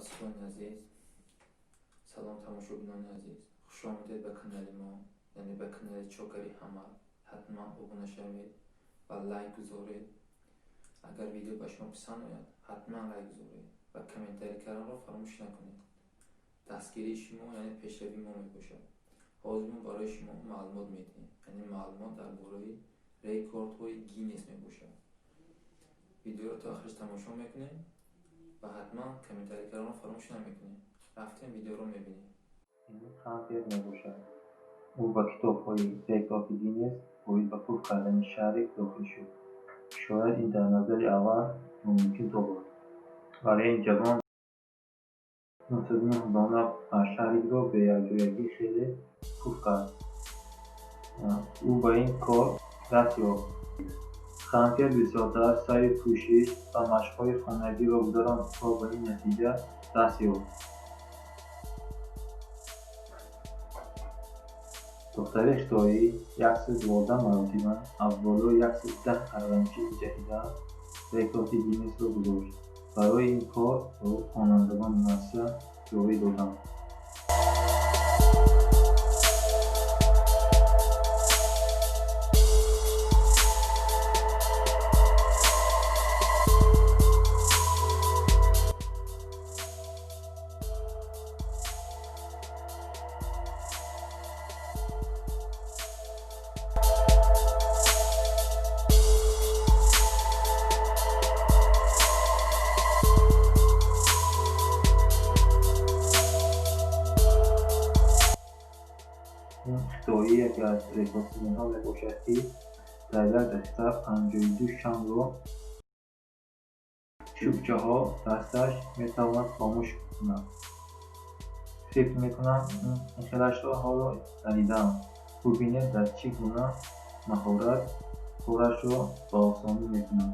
Подписчикони азиз, салом тамошобинони азиз, хуш омадед ба канали мо, яъне ба канали Чокари Ҳамал. Ҳатман обуна шавед ва лайк гузоред. Агар видео ба шумо писанд ояд, ҳатман лайк гузоред ва комментарий карданро фаромӯш накунед. Дастгирии шумо яъне пешравии мо мебошад. Ҳозир мо барои шумо маълумот медиҳем, яъне маълумот дар бораи рекордҳои Гиннес мебошад. Видеоро то охираш тамошо мекунем ва ҳатман комментарий карданро фаромӯш намекунем. Рафтем видеоро мебинем. Ин Хантер мебошад. Ӯ ба китобҳои рекорди Гиннес оид ба пуф кардани шарик дохил шуд. Шояд ин дар назари аввал номумкин тобад. Вале ин ҷавон 909 дона шарикро бе якҷоягӣ хеле пуф кард. Ӯ ба ин кор даст ёфт. Хантер бисёртар саъю кӯшиш ва машқҳои хонагиро гузаронд то ба ин натиҷа даст ёфт. Духтари хитоӣ 112 маротиба аз болои 110 арранчи ҷаҳида рекорди Гиннесро гузошт. Барои ин кор ба ӯ хонандагони муассиса ёрӣ доданд. Ин хитоӣ яке аз рекордсминҳо мебошад, ки дар як дақиқа 52 шамъро чӯбчаҳо дасташ метавонад хомӯш кунад. Фикр мекунам, ин хелашро ҳоло надидаам. Бубинед, дар чӣ гуна маҳорат корашро ба осонӣ мекунад.